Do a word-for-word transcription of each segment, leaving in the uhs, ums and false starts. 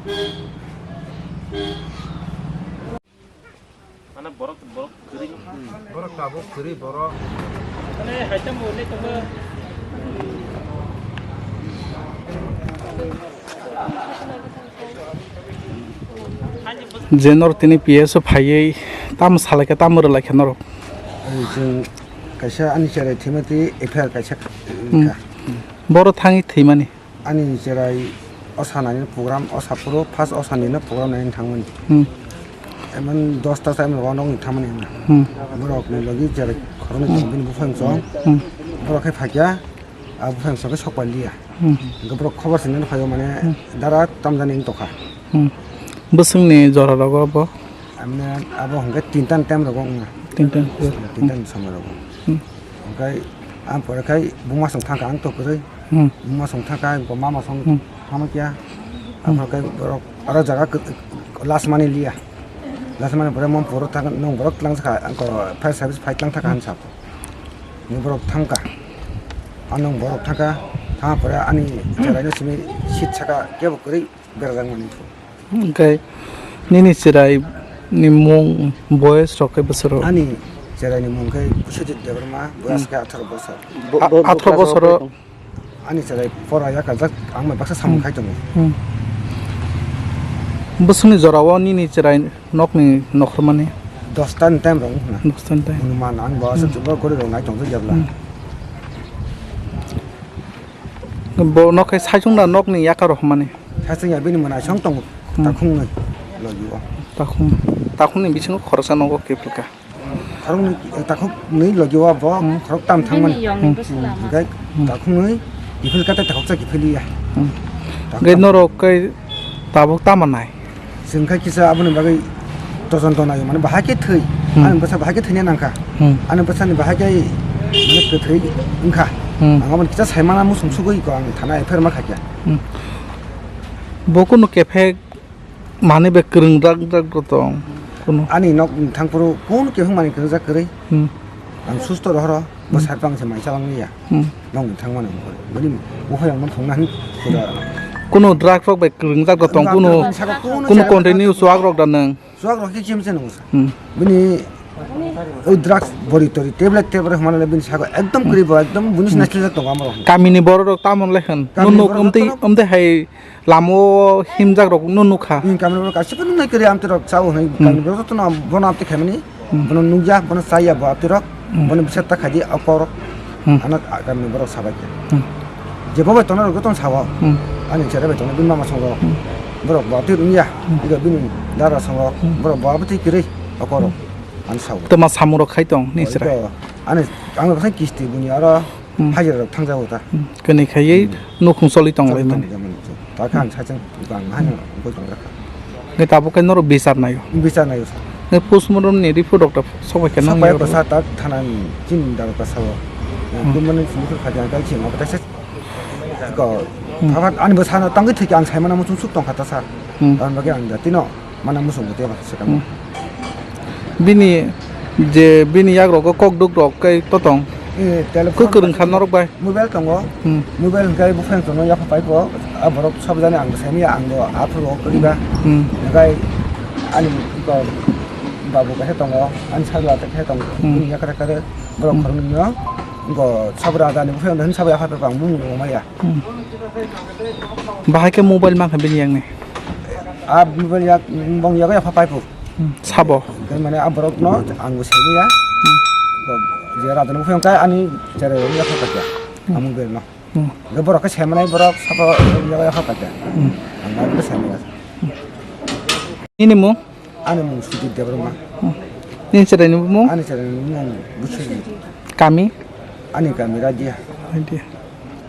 Mana borok, borok kwrwi. Borok tabuk kwrwi borok. Mane haita mo le tongo. Je nor tini P S o phaiwi tamo salaikha, tamo rwlaikha norok? Ai, chwng kaisa ani cherai thwimati F I R kaisa Hmm. kha. Boro thangwi thwimani? Ani cherai o sanani program o saphuru first o sanino program naina thangmani. Hmm. Emon dosta sa emon rogo nokni thangmani emon. Hmm. Borokni logi cherai khoroknwi tongo bini buphang chong. Hmm. Borok khe phakya, a buphang chong khe sokpaliya. Hmm. Hwnkhe borok khobor swngnani phaio mane Hmm. dara tamjani wng tongkha. Hmm. Bwswngni jora rogo bo? Amne abo hwnkhe tinta ni time rogo wngya. Tinta ni time. Tinta ni samung rogo. Hmm. Hwnkhe ang pore khai buma song thangkha ang to kwrwi. Hmm. Buma song thangkha, ang mama song Hmm. thangma kya. Hmm. Aphuru khai borok aro jaga kwk-, last mani liya. Last mani pore mon poro thang nung borok tlang sakha, ang ko fire service phai tlang thangkha Hmm. han sap. Ni borok thangkha. Anung borok thangkha, thangma pore ani cherai no simi seat saka kebo kwrwi berajak mani. Hwnkhe nini cherai ni mung, boyes rok khe bwswk rok? Ani cherai ni mung khe Biswajit Debbarma, boyes Hmm. khe atharo bosor. Bo-, A-, bo-, atharo bosor o. Ani cherai pora yakajak, ang bai baksa samung Hmm. khai tongo. Hmm. Bwswkni jora o nini cherai nokni nokhormani? Dosta ni time rok wngkha na. Dosta ni time. Anuman ang bo aswk Hmm. jubra gori rok nai tongjakya bwla. Hmm. Bo nok khe saichung da nokni yakar rok hwnmani. Saichung ya bini mwnai song tongo. Hmm. Takhung nwi logi o. Takhung, takhung ni bisingo khoroksa nogo kiphilka. Khorok nwi, takhuk nwi logi o bo Hmm. khorok tam thangmani. Bini yong ni Hmm. bwswla ma. Hwnkhe Hmm. takhuk nwi kiphil kate takhuk cha kiphil ya. Hmm. Takhuk Hwnkhe tam. Norok kai tabuk tamo nai? Chwng khe kisa aboni bagwi tojon tonai mane bahai khe thwi. Hmm. Ani bwsa bahai khe thwina nangkha. Hmm. Ani bwsani bahai khe mane kwthwi wngkha. Hmm. Ang aboni kisa saimana muchung sugwi ko ang thana F I R ma khaikha. Hmm. Bo kunu kephek Mani bai kwrwng rak rak bo tong, kunu. Ani nok thangphuru kunu khe mani kwrwng jak kwrwi. Hmm. Ang susto rohoro, bo Hmm. sar pang se mai chalangya. Hmm. Nok thangmani wngkha. Bini buphai ang thongna hin pura. Kunu drug rok bai kwrwng jak bo tong, Drug kunu, rok saka kunu kunu chara continue chuak rok da nang. Chuak rok khe chim se nung sa. Hmm. Bini o drugs bori tori tablet tablet hwnmani bini saka ekdom Hmm. kwrwi bo ekdom bini Hmm. sinai sijak tongo amorok. Kamini borok rok tamon le hwn. Kamini Nunu borok umtwi rok umtwi hai Lama o himjak rok no nukha. Hmm, kamini borok kaisa phano nai kwrwi amtwi rok chao hwnwi Hmm. kamini borok jotono bono amtwi khaimani Hmm. bono nukya, bono chaya bo amtwi rok, Hmm. bono bisar ta khaidi o kok rok Hmm. ano kamini borok sabai khe. Hmm. Je bo bai tongnai rok jotono sao. Hmm. Ani chera bai tongnai bini mama song rok. Hmm. Borok bo amtwi rwngya, Hmm. ego bini dara song rok. Hmm. Borok bo amtwi kwrwi o kok rok Hmm. ano sao. Twma samung rok khai tong ni Oh, chwrai. Ego ani ang rok sai kisti buni aro Hmm. Hajira rok thangjago ta. Hmm. Kwnwi khaiwi Hmm. nukhung choli tong lai Choli mani. Tong lai mani. Ta khe ang sachang bang hai Hmm. boi tong jakha. Ngai tabuk khe norok bichar naio. Bichar naio sa. Ngai postmortem ni report rok ta sok bai khe Sok nang bai yaro. Bwsa ta thana ni chini daro ta sao. Hmm. Dumani sini khe khaja kai chini obo ta se. Ko Hmm. phabat ani bwsa no tangwi thwi khe ang saimana muchung suk tong kha ta sa. Hmm. Tamo bagwi ang jatino. Mana muchung bo tei baksa se kamo. Hmm. Bini je bini yak rogo kok duk rok kai to tong. Eh, telephone Kwkwrwng kha norok bai. Mobile tongo. Hmm. Mobile hwnkhe buphang tongo yapha pai ko. A borok sabjani ang bwsai maya ang bo aphuru o kwrwi ba. Hmm. Hwnkhe ani ko babu kaisa tongo. Ani sajla kaisa tongo. Hmm. Bini yakra kare borok Hmm. khoroknwi no. Go sabra dani buphang hwn sabai yapha pai ko ang mung maya. Hmm. Bahai khe mobile mankha bini yakni? A mobile yak, bong yago yapha paipo. Hmm. Sabo? Khe mane a borok no ang bo saibo ya. Hmm. Bo je radon bo phiyong kai ani jere yago yapha paikha. Hmm. A mobile no. Hmm. Khe borok khe sai manai borok sabo yago yapha paikha. Hmm. Ang bo sai manai. Nini mung? Ani mung Sujit Debbarma. Hmm. Nini chwraini mung? Ani chwraini mung Biswajit. Kami? Ani kami Radia. Radia.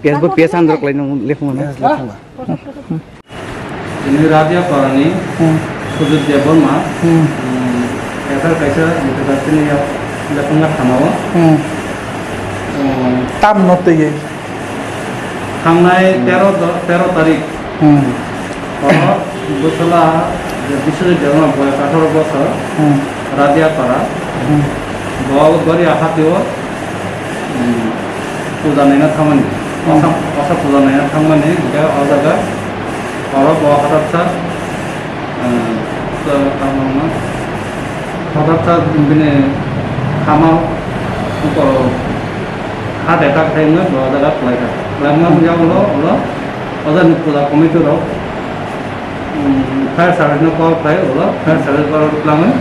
P S bo P S androk lai nung lekhung ano. P S lekhung. Ini Radia Parani, Hmm. Sujit Debbarma, Hmm. hmm, F I R kaisa, F I R kaisa ni ya, lekhung thana o. Hmm. Hmm. Tam no twi. Thangnai Hmm. tero do-, tero tarik. Hmm. O bwsala je Biswajit Debbarma boyos atharo bosor, Hmm. Radiapara. Hmm. Bo Doria hatio, hmm, puja naina thangmani. Hmm. Osa, osa puja naina thangmani, hingke o jaga oro bo hothatsa Hmm. So, tamo no. Hothat sa bini hama ko heart attack thai no, bo jaga kwlai kha. Kwlai ma Hmm. ya ulo, ulo. Oja ni puja committee rok, hmm, fire service no call khlai, ulo. Fire service call khlai.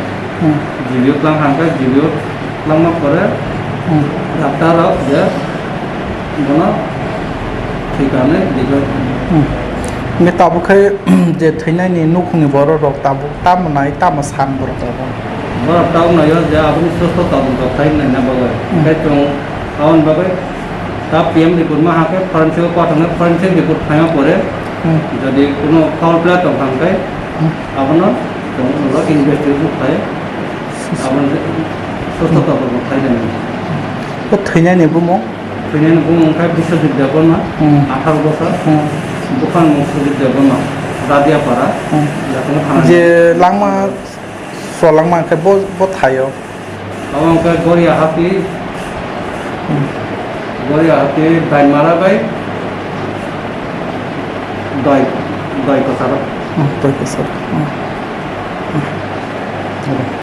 Hmm. G B O tlang hangkhe, G B O tlang ma pore, Hmm. doctor rok je bono thwi kanwi declare khlai. Hmm. Hingkhe tabuk khe je thwinani nukhungni borok rok tabuk tamo nai, tamo san borok rok? Borok tabuk naio je aboni susto todonto khlai naina bagwi. Hmm. Hingkhe chwng aboni bagwi ta P M report ma hakhe forensic o pathaknai, forensic report phaima pore Hmm. jodi kuno foul play tong kha hwnkhe Hmm. abono chwng ulo investigation khlai. Abono susto todonto khlai naina. O thwinani bumung? Thwinani bumung wngkha Biswajit Debbarma, Hmm. atharo bosor. Hmm. Buphang mung Sujit Debbarma, Dadiapara, Hmm. Yakung thana. Je langma, so langma khe bo, bo thaio. Abo wngkha Goria Hati, Hmm. Goria Hati, Daimara bai Doi, Doi Kwcharo. Hmm, Doi Kwcharo. Hmm. Hmm.